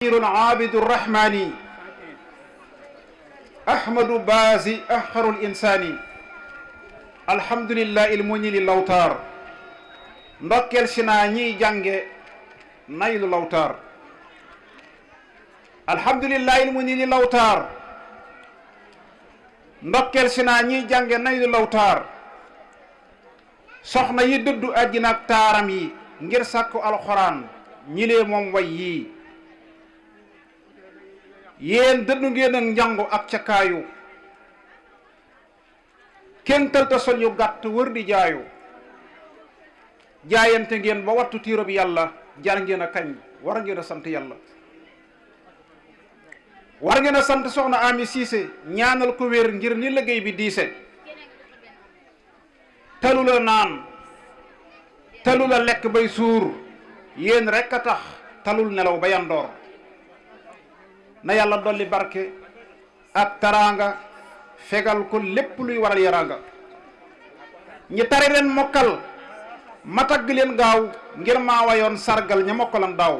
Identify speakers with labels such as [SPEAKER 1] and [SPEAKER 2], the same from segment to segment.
[SPEAKER 1] العابد الرحمن أحمد باز أخر الإنسان الحمد لله المنيل الأوتار ndokkeel si naa ñiy jànge Naylul Awtaar alhamdulillahi ilmunili lawtaar ndokkeel si naa ñiy jànge Naylul Awtaar soxna yi dëddu àddina ak taaram yi ngir sàkku alxuraan ñi lee moom way yii yéen dëddu ngeen ak njàngu ak cakaayu kenn tëlta sol yu gàtt wër di jaayu jaayante ngeen ba wattu tiiro bi yàlla jar ngeen a kañ war ngeen a sant yàlla war ngeen a sant soxna Ami Siise ñaanal ko wér ngir ni liggéey bi diise talu la naan talu la lekk bay suur yéen rekk a tax talul nelaw ba yandoor na yàlla dolli barke ak taraanga fegal ko lépp luy waral yaraanga ñi tari leen mokkal ma tagg leen gaaw ngir maa wayoon sargal ña mokkalan daaw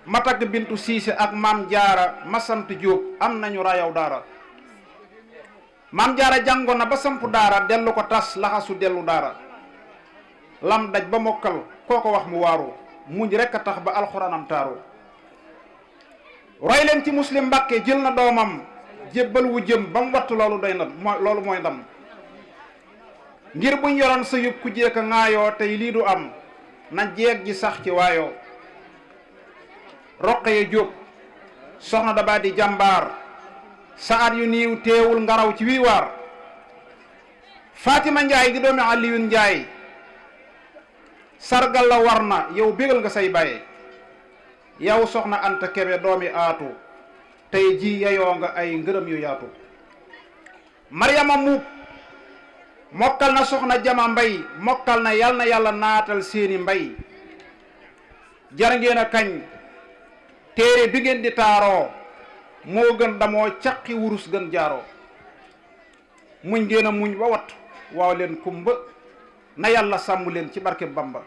[SPEAKER 1] ma tagg bintu siise ak maam jaara ma sant jóob am nañu rayaw daara maam jaara jàngoon na ba samp daara dellu ko tas laxasu dellu daara lam daj ba mokkal kooko wax mu waaru muñ rekk a tax ba alxuraanam taaru roy leen ci muslim mbàkke jël na doomam jébbal wu jëm ba mu wattu loolu doy na loolu mooy ndam ngir buñ yoroon sa yëpp ku jeeka ŋaayoo tey lii du am na jeeg ji sax ci waayoo Roqaya Jóob soxna daba di jàmbaar saat yu niiw teewul ngaraw ci wii waar Fatima Njaay di doomi Aliyun Njaay sargal la war na yow bégal nga say baye yow soxna Anta Kebe doomi aatu tey ji yayoo nga ay ngërëm yu yaatu Maryama Muub mokkal na soxna Jama Mbay mokkal na yàlla naatal seeni mbay jar ngeen a kañ téere bi ngeen di taaroo moo gën damoo caqi wurus gën jaaroo muñ ngeen a muñ ba wat waaw leen kumba na yàlla sàmm leen ci barke Bamba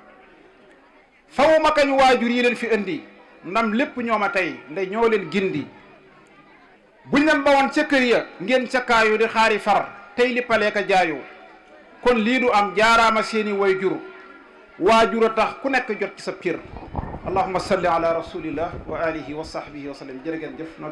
[SPEAKER 1] fawu ma kañ waajur yi leen fi indi ndam lépp ñooma tey nde ñoo leen gindi buñ leen bawoon ca kër ya ngeen cakaayu di xaari far tey li palee ka jaayu kon lii du am jaaraama seeni way jur waajur a tax ku nekk jot ci sa piir allahumma salli ala rasulillah wa alihi wa sahbihi wa sallam jërë ngeen jëf